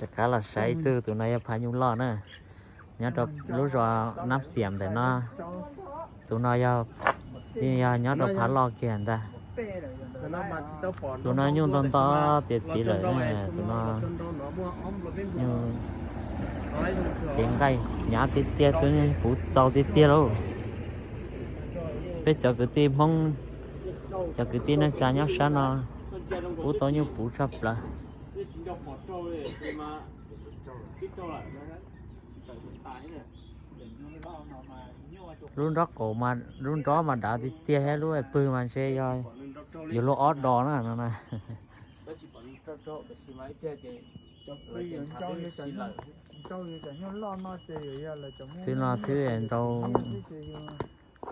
Rov qab los saib ib tug, tus no yog phav nyuj loj na, nyob rau lub zos Nab Xiam ntawm no. Tus no yog, yog nyob rau phav loj kiag ntag. Tus no nyuj ntau ntau tiav txiv lawm, tus no nyuj cev nqaij hnyav tiag tiag, tus puv txaus tiag tiag lauj. Peb cov kwv tij Hmoob, cov kwv tij neej tsa nyob sab no pub tau nyuj puv tshaj plaws. Lub nrob qaum, lub nrob mas dav tiag tiag thiab, lub pwg mas ntshe yog yuav luaj ob dos na no na. Twb no twb nrau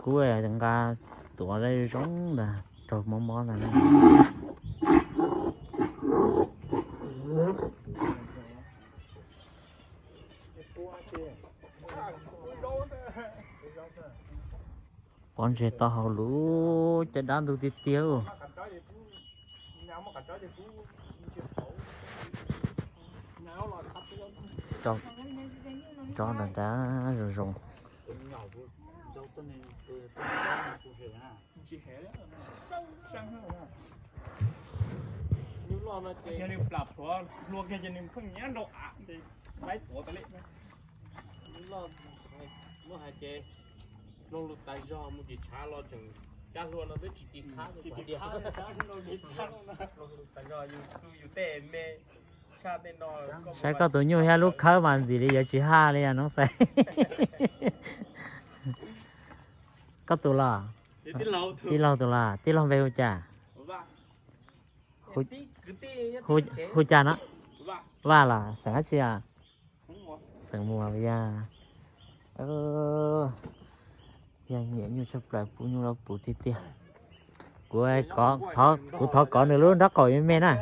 kub nqa tuav zoo ntag, raug mob mob ntag. Pob ntseg tau hauv lub caj dab ntug tiag tiag. Tso nrad nrad zoo zoo. Saib koj tus nyuj thiab lub khawb mas ntxim li yuav tsis haj li os Noob Xais. Koj tus los? Tij laug tus los? Tij laug npe hu cas? Hu cas no? Vaj los xeem dab tsi? Xeem Muas yog. Yog nyiam nyuj tshaj plaws, pub nyuj los puv tiag tiag. Kuv, kuv thov kov nws lub nrob qaum me me na.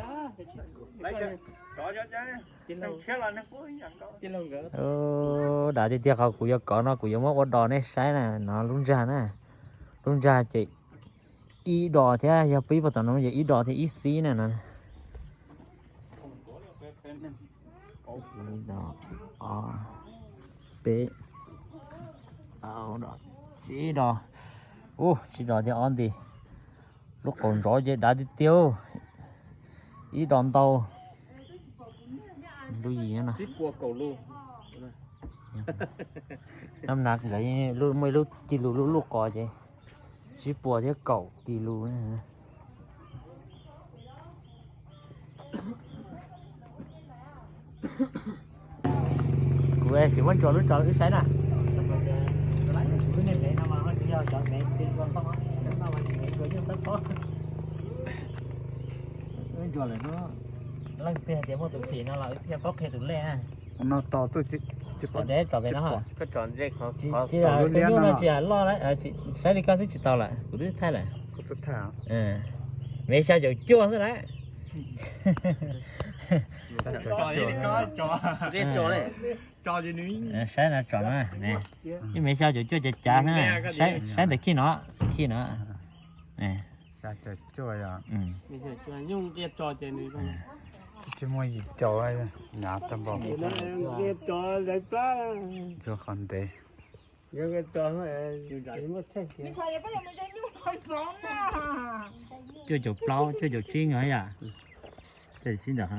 Dav tiag tiag, qhov kuv yuav kov no kuv yuav muab ua dos nej saib na, no lub ntsag na. Lub ntsag ces ib dos thiab, yog pib puag tom no ces ib dos thiab ib xib na no. Ib dos, ob, peb, ib dos, ub, tsib dos thiab ob nti. Lub qaum ntsov ces dav tiag tiag. Ib dos ntau. Lub yim no, nab nav nkawd muaj ib lub kis lus lub lub qos ces tsib puas thiab kaum kis lus. Kuv sim muab ntsuas lub tso wb saib na. Wb niag me no mas ho tsis yog cov me, wb ntsuas lawm hnub, leej twg hais tias muaj tus phim no los wb thiaj paub qhia tus lej na. No to tuj, deb tso pem no. Tus nyuj no tsis loj, saib li koj xwb tsis tau lawm, kuv twb thaij lawm. Me xya caum cuaj xwb lawm. Saib no tsom no, ib me xya caum cuaj cav cav xwb, saib ntawm khij no, khij no. Tsis muaj yim caum, hnyav tag npaum. Ntsuas qhov ntev. Cuaj caum plaub, cuaj caum tsib no yom. Cuaj caum tsib ntawm.